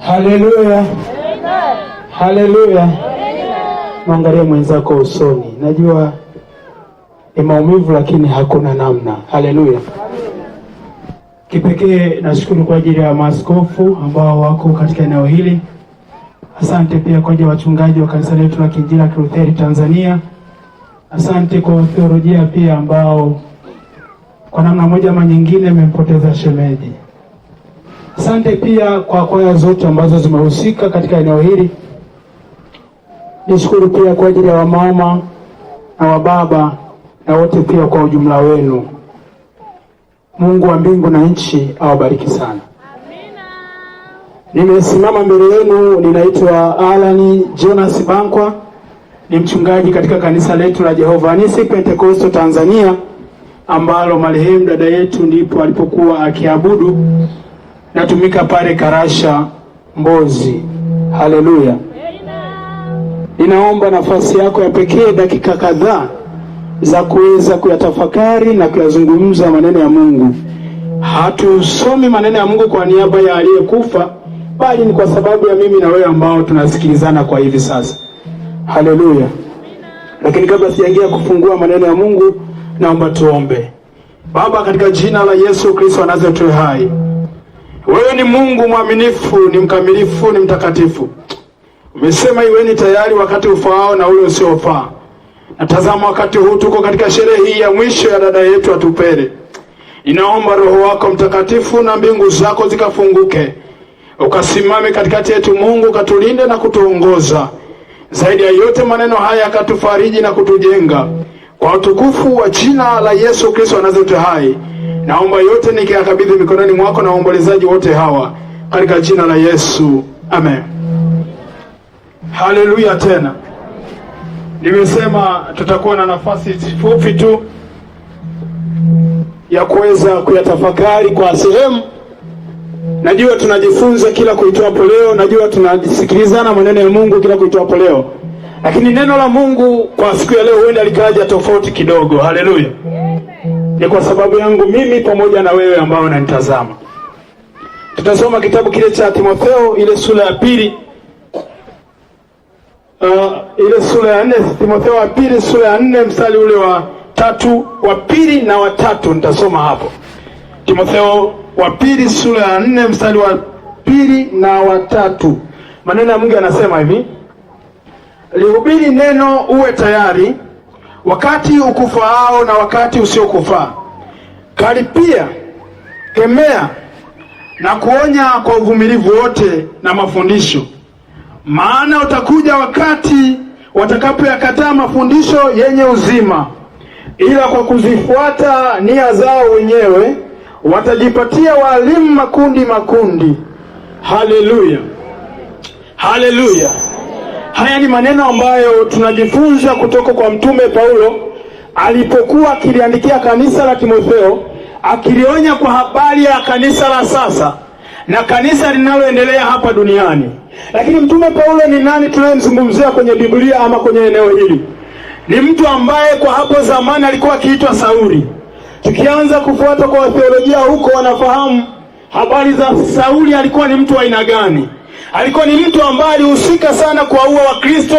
Haleluya, haleluya. Mwangalie mwenzako usoni, najua ni maumivu, lakini hakuna namna. Haleluya. Kipekee nashukuru kwa ajili ya maaskofu ambao wako katika eneo hili. Asante pia kwa ajili ya wachungaji wa kanisa letu la Kiinjili la Kilutheri Tanzania. Asante kwa theolojia pia ambao kwa namna moja ama nyingine amempoteza shemeji. Asante pia kwa kwaya zote ambazo zimehusika katika eneo hili. Nishukuru pia kwa ajili ya wamama na wababa na wote pia kwa ujumla wenu. Mungu wa mbingu na nchi awabariki sana. Nimesimama mbele yenu, ninaitwa Alan Jonas Bankwa, ni mchungaji katika kanisa letu la Jehova Nisi Pentecostal Tanzania, ambalo marehemu dada yetu ndipo alipokuwa akiabudu. Natumika pale Karasha, Mbozi. Haleluya! Ninaomba nafasi yako ya pekee, dakika kadhaa za kuweza kuyatafakari na kuyazungumza maneno ya Mungu. Hatusomi maneno ya Mungu kwa niaba ya aliyekufa, bali ni kwa sababu ya mimi na wewe ambao tunasikilizana kwa hivi sasa. Haleluya! Lakini kabla sijaingia kufungua maneno ya Mungu, naomba tuombe. Baba, katika jina la Yesu Kristo wa Nazareti hai, wewe ni Mungu mwaminifu, ni mkamilifu, ni mtakatifu. Umesema iweni tayari wakati ufaao na ule usiofaa. Na tazama, wakati huu tuko katika sherehe hii ya mwisho ya dada yetu Atupele. Ninaomba Roho wako Mtakatifu na mbingu zako zikafunguke, ukasimame katikati yetu Mungu, ukatulinde na kutuongoza. Zaidi ya yote, maneno haya yakatufariji na kutujenga kwa utukufu wa jina la Yesu Kristo wa Nazareti hai. Naomba yote nikiyakabidhi mikononi mwako na waombolezaji wote hawa katika jina la Yesu, amen. Haleluya. Tena nimesema tutakuwa na nafasi fupi tu ya kuweza kuyatafakari kwa sehemu. Najua tunajifunza kila kuitwapo leo, najua tunasikilizana maneno ya Mungu kila kuitwapo leo, lakini neno la Mungu kwa siku ya leo huenda likaja tofauti kidogo. Haleluya! Ni kwa sababu yangu mimi pamoja na wewe ambao unanitazama. Tutasoma kitabu kile cha Timotheo, ile sura ya pili, ile sura ya 4, Timotheo wa pili sura ya 4 mstari ule wa 3, wa pili na wa 3, nitasoma hapo. Timotheo wa pili sura ya 4 mstari wa 2 na wa 3. Maneno ya Mungu yanasema hivi: lihubiri neno, uwe tayari wakati ukufaao na wakati usiokufaa. Karipia, kemea na kuonya kwa uvumilivu wote na mafundisho. Maana utakuja wakati watakapoyakataa mafundisho yenye uzima, ila kwa kuzifuata nia zao wenyewe watajipatia walimu makundi makundi. Haleluya, haleluya. Haya ni maneno ambayo tunajifunza kutoka kwa Mtume Paulo alipokuwa akiliandikia kanisa la Timotheo, akilionya kwa habari ya kanisa la sasa na kanisa linaloendelea hapa duniani. Lakini Mtume Paulo ni nani tunayemzungumzia kwenye Biblia ama kwenye eneo hili? Ni mtu ambaye kwa hapo zamani alikuwa akiitwa Sauli. Tukianza kufuata kwa theolojia huko, wanafahamu habari za Sauli. Alikuwa ni mtu wa aina gani? Alikuwa ni mtu ambaye alihusika sana kuwaua Wakristo.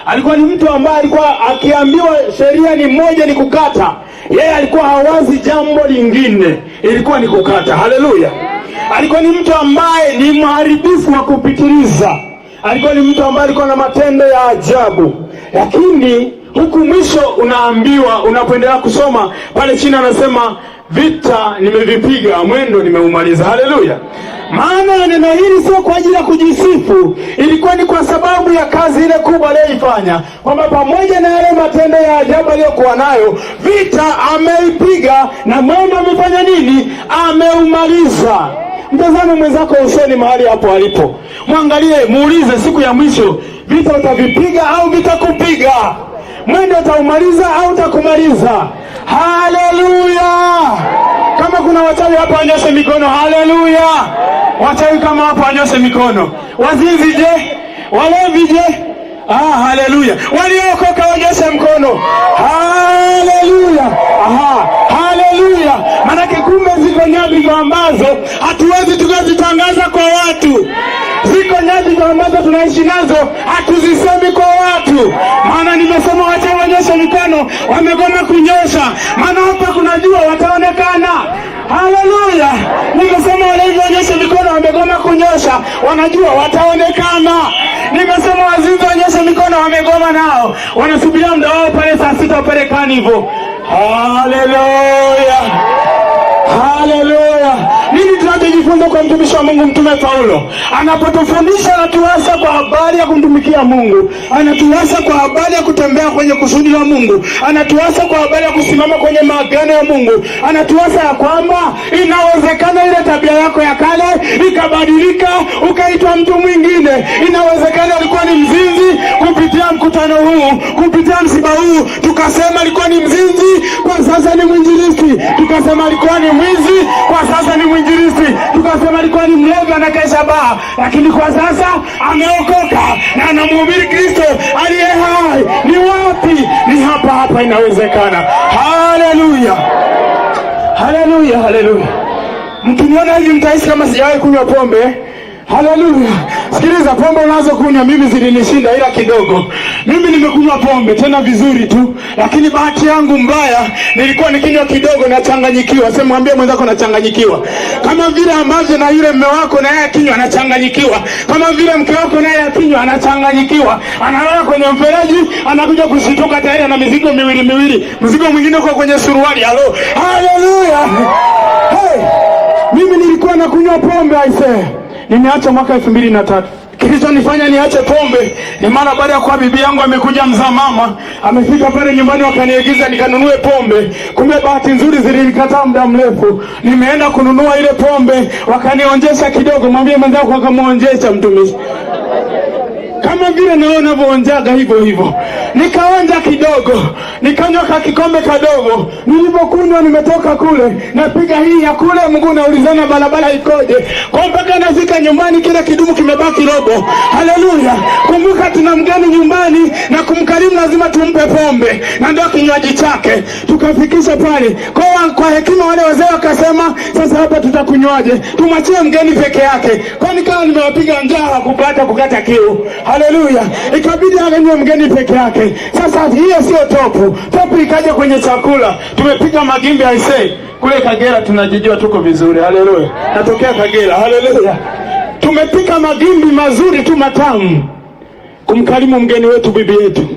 Alikuwa ni mtu ambaye alikuwa akiambiwa sheria ni moja, ni kukata, yeye alikuwa hawazi jambo lingine, ilikuwa ni kukata. Haleluya! Alikuwa ni mtu ambaye ni mharibifu wa kupitiliza. Alikuwa ni mtu ambaye alikuwa na matendo ya ajabu, lakini huku mwisho unaambiwa, unapoendelea kusoma pale chini, anasema vita nimevipiga, mwendo nimeumaliza. Haleluya! Maana ya neno hili sio kwa ajili ya kujisifu, ilikuwa ni kwa sababu ya kazi ile kubwa aliyoifanya, kwamba pamoja na yale matendo ya ajabu aliyokuwa nayo, vita ameipiga na mwendo amefanya nini? Ameumaliza. Mtazame mwenzako usoni mahali hapo alipo, mwangalie, muulize, siku ya mwisho vita utavipiga au vitakupiga? Mwendo utaumaliza au utakumaliza? Haleluya! Kama kuna wachawi hapa wanyoshe mikono. Haleluya! Wachawi kama hapo wanyoshe mikono. Wazinzi je? Walevi je? Ah, haleluya! Waliokoka wanyoshe mkono. Haleluya! Aha, haleluya! Manake kumbe ziko nyadhifa ambazo hatuwezi tukazitangaza kwa watu. Ziko nyadhifa ambazo tunaishi nazo hatuzisemi kwa watu, maana nimesema wacha waonyeshe mikono, wamegoma kunyosha, maana hapa kuna jua, wataonekana. Haleluya! Nimesema walevi waonyeshe mikono, wamegoma kunyosha, wanajua wataonekana. Nimesema wazinzi waonyeshe mikono, wamegoma nao, wanasubiria muda wao pale saa 6 pale Kanivo. Haleluya! Haleluya! Nini tunachojifunza kwa mtumishi wa Mungu Mtume Paulo? Anapotufundisha anatuasa kwa habari ya kumtumikia Mungu, anatuasa kwa habari ya kutembea kwenye kusudi la Mungu, anatuasa kwa habari ya kusimama kwenye maagano ya Mungu, anatuasa ya kwamba inawezekana ile tabia yako ya kale ikabadilika ukaitwa mtu mwingine. Inawezekana alikuwa ni mzinzi, kupitia mkutano huu, kupitia msiba huu, tukasema alikuwa ni mzinzi, kwa sasa ni mwinjilisti. Tukasema alikuwa ni mwizi, kwa sasa ni mwinjilisti. Tukasema alikuwa ni mlevi anakesha baa, lakini kwa sasa ameokoka na anamhubiri Kristo aliye hai. Ni wapi? Ni hapa hapa, inawezekana. Haleluya, haleluya, haleluya. Mkiniona hivi mtahisi kama sijawahi kunywa pombe. Haleluya! Sikiliza, pombe unazokunywa mimi zilinishinda ila kidogo. Mimi nimekunywa pombe tena vizuri tu, lakini bahati yangu mbaya nilikuwa nikinywa kidogo nachanganyikiwa. Sema, mwambie mwenzako nachanganyikiwa, kama vile ambavyo na yule mume wako na yeye akinywa anachanganyikiwa, kama vile mke wako naye akinywa anachanganyikiwa, analala kwenye mfereji, anakuja kushituka tayari ana mizigo miwili miwili, mzigo mwingine uko kwenye suruali. Halo, haleluya! Hey, mimi nilikuwa nakunywa pombe aisee, nimeacha mwaka 2003. Kilichonifanya niache pombe ni mara baada ya kuwa bibi yangu amekuja mzaa mama, amefika pale nyumbani, wakaniagiza nikanunue pombe. Kumbe bahati nzuri zilinikataa muda mrefu. Nimeenda kununua ile pombe, wakanionjesha kidogo. Mwambie mwenzako akamwonjesha mtumishi kama vile nawe unavyoonjaga hivyo hivyo. Nikaonja kidogo, nikanywa ka kikombe kadogo. Nilivyokunywa nimetoka kule, napiga hii ya kule, mguu naulizana barabara ikoje, kwa mpaka nafika nyumbani kile kidumu kimebaki robo. Haleluya! Kumbuka tuna mgeni nyumbani na kumkarimu lazima tumpe pombe, na ndio kinywaji chake. Tukafikisha pale kwa hekima, wale wazee wakasema, sasa hapa tutakunywaje? Tumwachie mgeni peke yake, kwani kama nimewapiga njaa kupata kukata kiu. Haleluya! Ikabidi anywe mgeni peke yake. Sasa hiyo sio topu. Topu ikaja kwenye chakula, tumepiga magimbi aisee. Kule Kagera tunajijua tuko vizuri. Haleluya! Natokea Kagera. Haleluya! Tumepika magimbi mazuri tu matamu kumkarimu mgeni wetu, bibi yetu.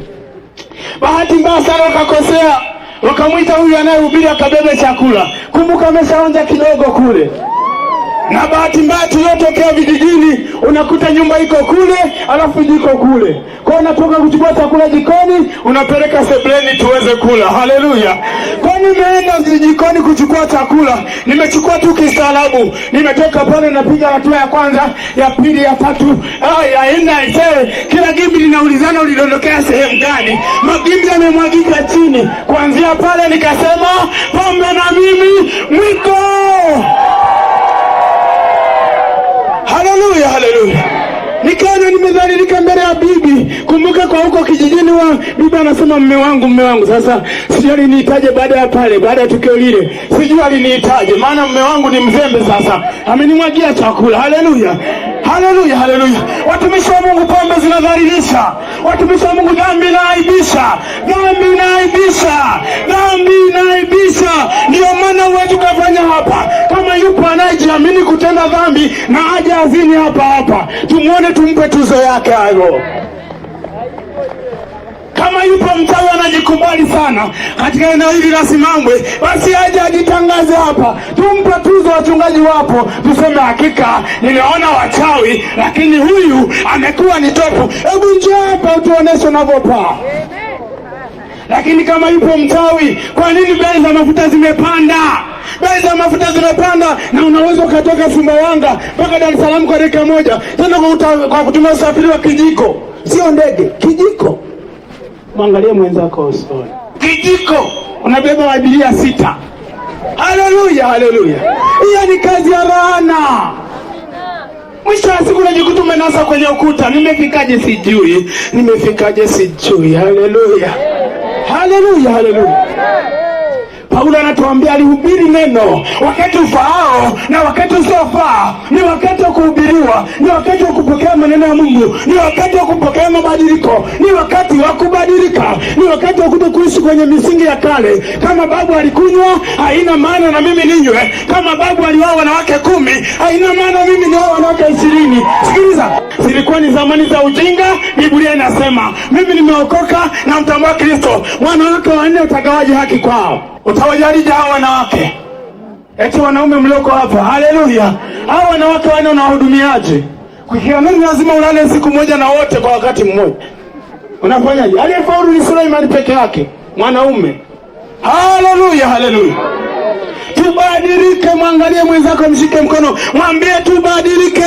Bahati mbaya sana wakakosea, wakamwita huyu anayehubiri akabebe chakula. Kumbuka ameshaonja kidogo kule na bahati mbaya tuliyotokea vijijini, unakuta nyumba iko kule alafu jiko kule, kwa unatoka kuchukua chakula jikoni unapeleka sebuleni tuweze kula. Haleluya! Kwa nimeenda jikoni kuchukua chakula, nimechukua tu kistaarabu, nimetoka pale napiga hatua ya kwanza, ya pili, ya tatu, ya nne, aisee, kila gimbi linaulizana ulidondokea sehemu gani, magimbi yamemwagika chini. Kuanzia pale nikasema pombe na mimi mwiko. Haleluya, haleluya. Nikaona nimedhalilika mbele ya bibi. Kumbuka kwa huko kijijini wa bibi anasema mume wangu, mume wangu. Sasa sijui aliniitaje baada ya pale, baada ya tukio lile, sijui aliniitaje, maana mume wangu ni mzembe. Sasa amenimwagia chakula. Haleluya, haleluya, haleluya. Watumishi wa Mungu, pombe zinadhalilisha. Watumishi wa Mungu, dhambi inaaibisha, dhambi inaaibisha, dhambi inaaibisha. Ndio maana huwezi ukafanya hapa. Kama yupo anayejiamini kutenda dhambi na aje azini hapa hapa, tumwone, tumpe tuzo yake hayo. Kama yupo mchawi anajikubali sana katika eneo hili la Simangwe, basi aje ajitangaze hapa, tumpe tuzo. Wachungaji wapo, tuseme hakika niliona wachawi, lakini huyu amekuwa ni topu. Hebu njoo hapa utuoneshe unavyopaa. Lakini kama yupo mchawi, kwa nini bei za mafuta zimepanda? Bei za mafuta zimepanda, na unaweza ukatoka Sumbawanga mpaka Dar es Salaam kwa dakika moja, tena kwa kutumia usafiri wa kijiko, sio ndege, kijiko. Mwangalie mwenzako usoni, kijiko unabeba abiria 6. Haleluya, haleluya! Hiyo ni kazi ya laana. Mwisho wa siku unajikuta umenasa kwenye ukuta. Nimefikaje sijui, nimefikaje sijui. Haleluya, haleluya, haleluya. Paulo anatuambia alihubiri neno wakati ufaao na wakati usiofaa. Ni wakati wa kuhubiriwa, ni wakati wa kupokea maneno ya Mungu, ni wakati wa kupokea mabadiliko, ni wakati wa kubadilika, ni wakati wa kuto kuishi kwenye misingi ya kale. Kama babu alikunywa, haina maana na mimi ninywe. Kama babu alioa wanawake 10, haina maana mimi nioa wanawake 20. Sikiliza, zilikuwa ni zamani za ujinga. Biblia inasema mimi nimeokoka na mtambua Kristo. Wanawake 4 utagawaje haki kwao? Utawajariji hao wanawake? Eti wanaume mlioko hapa, haleluya! Hao wanawake 4 unawahudumiaje? Kwa kanuni lazima ulale siku moja na wote kwa wakati mmoja. Unafanyaje? Aliyefaulu ni Suleimani peke yake, mwanaume. Haleluya, haleluya. Tubadilike. Mwangalie mwenzako, mshike mkono, mwambie tubadilike,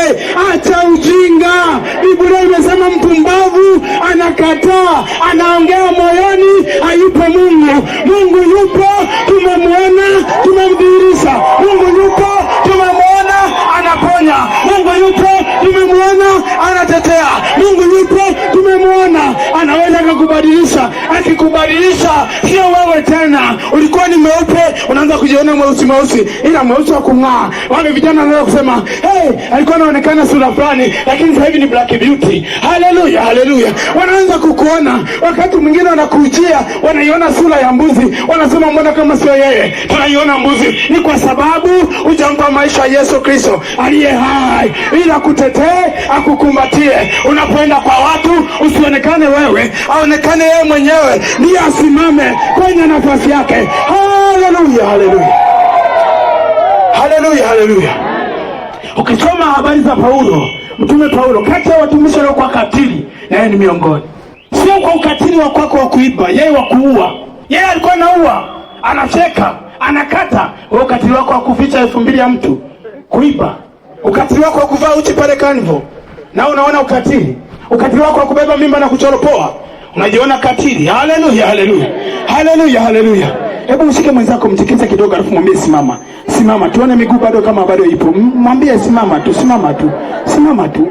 acha ujinga. Biblia imesema mpumbavu anakataa, anaongea moyoni, hayupo Mungu. Mungu yupo, tumemwona, tumemdhihirisha. Mungu yupo, tumemwona, anaponya. Mungu yupo, tumemwona, anatetea. Mungu yupo, tumemwona, anaweza akakubadilisha. Akikubadilisha sio wewe tena. Ulikuwa ni mweupe, unaanza kujiona mweusi mweusi, ila mweusi wa kung'aa. Wale vijana wanaanza kusema hey, alikuwa anaonekana sura fulani, lakini sasa hivi ni black beauty. Haleluya, haleluya. Wanaanza kukuona, wakati mwingine wanakujia, wanaiona sura ya mbuzi, wanasema mbona kama sio yeye, tunaiona mbuzi. Ni kwa sababu hujampa maisha Yesu Kristo aliye hai, ila akutetee, akukumbatie. Unapoenda kwa watu usionekane wewe, aonekane yeye mwenyewe, ndiye asimame kwenye nafasi yake. Haleluya, haleluya, haleluya, haleluya. Ukisoma habari za Paulo, mtume Paulo, kati ya watumishi waliokuwa katili, na yeye ni miongoni. Sio kwa ukatili wa kwako wa kuiba, yeye wa kuua. Yeye alikuwa anaua, anacheka, anakata. Wewe ukatili wako wa kuficha 2000 ya mtu, kuiba. Ukatili wako wa kuvaa uchi pale Carnival, na unaona ukatili. Ukatili wako wa kubeba mimba na kuchoropoa, unajiona katili. Haleluya, haleluya, haleluya, haleluya. Hebu mshike mwenzako, mtikise kidogo, alafu mwambie simama, simama, tuone miguu bado kama bado ipo. Mwambie simama tu, simama tu, simama tu.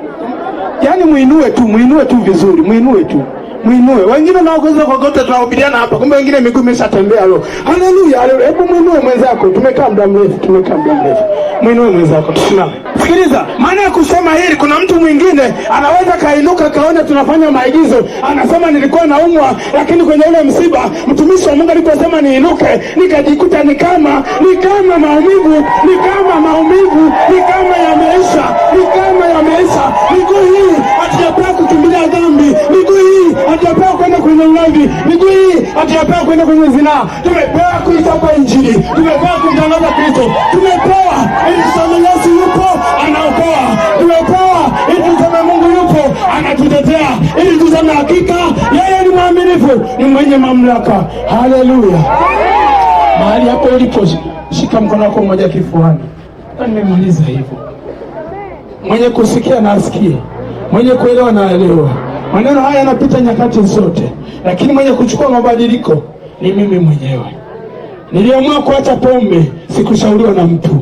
Yaani muinue tu, muinue tu vizuri, muinue tu, muinue. Wengine nao kuweza kokote tunahubiriana hapa, kumbe wengine miguu imeshatembea leo. Haleluya, haleluya. Hebu muinue mwenzako, tumekaa muda mrefu, tumekaa muda mrefu. Muinue mwenzako, tusimame. Sikiliza, maana ya kusema hili, kuna mtu mwingine anaweza kainuka kaona tunafanya maigizo, anasema nilikuwa naumwa, lakini kwenye ule msiba mtumishi wa Mungu aliposema niinuke, nikajikuta ni kama maumivu, ni kama maumivu, ni kama yameisha, ni kama yameisha. Miguu hii hatujapewa kukimbilia dhambi, miguu hii hatujapewa kwenda kwenye ulevi, miguu hii hatujapewa kwenda kwenye zinaa. Tumepewa kuitapa Injili, tumepewa kumtangaza Kristo, tumepewa ili tuseme Yesu yupo anaokoa, tumepewa ili tuseme Mungu yupo anatutetea, ili tuseme hakika yeye ni mwaminifu, ni mwenye mamlaka. Haleluya. Mahali hapo ulipo, shika mkono wako mmoja kifuani. Na nimemaliza hivyo. Mwenye kusikia na asikie, mwenye kuelewa na aelewe. Maneno haya yanapita nyakati zote, lakini mwenye kuchukua mabadiliko ni mimi mwenyewe. Niliamua kuacha pombe, sikushauriwa na mtu.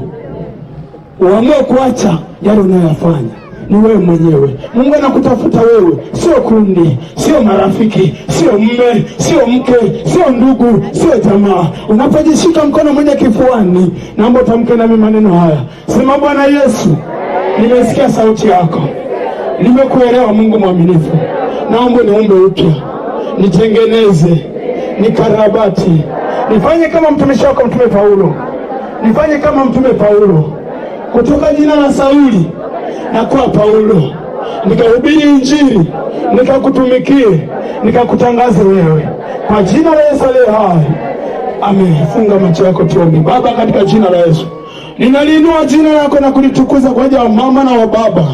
Uamue kuacha yale unayoyafanya ni wewe mwenyewe. Mungu anakutafuta wewe, sio kundi, sio marafiki, sio mume, sio mke, sio ndugu, sio jamaa. Unapojishika mkono mwenye kifuani, naomba utamke nami maneno haya. Sema, Bwana Yesu, nimesikia sauti yako, nimekuelewa. Mungu mwaminifu, naomba niumbe upya, nitengeneze, nikarabati, nifanye kama mtumishi wako Mtume Paulo, nifanye kama Mtume Paulo, kutoka jina la Sauli na kuwa Paulo, nikahubiri Injili, nikakutumikie, nikakutangaze wewe, kwa jina la Yesu aliye hai, amen. Funga macho yako tuombe. Baba, katika jina la Yesu ninaliinua jina lako na kulitukuza kwa ajili ya mama na wababa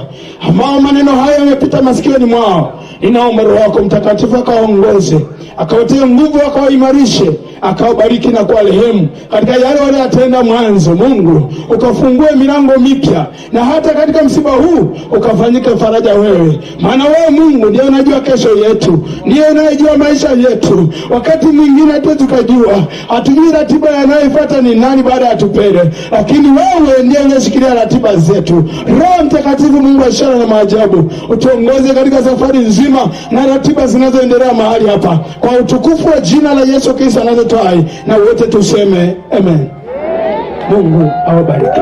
ambao maneno haya yamepita masikioni mwao. Ninaomba Roho wako Mtakatifu akawaongoze, akawatie nguvu, akawaimarishe, akawabariki na kuwarehemu katika yale waliyotenda mwanzo. Mungu ukafungue milango mipya, na hata katika msiba huu ukafanyike faraja wewe, maana wewe Mungu ndiye unajua kesho yetu, ndiye unayejua maisha yetu. Wakati mwingine hata tukajua hatujui ratiba yanayofuata ni nani baada ya tupele, lakini wewe ndiye unayeshikilia ratiba zetu. Roho Mtakatifu, Mungu wa ishara na maajabu, utuongoze katika safari nzima na ratiba zinazoendelea mahali hapa, kwa utukufu wa jina la Yesu Kristo anazo. Kimutai, na wote tuseme amen. Mungu awabariki.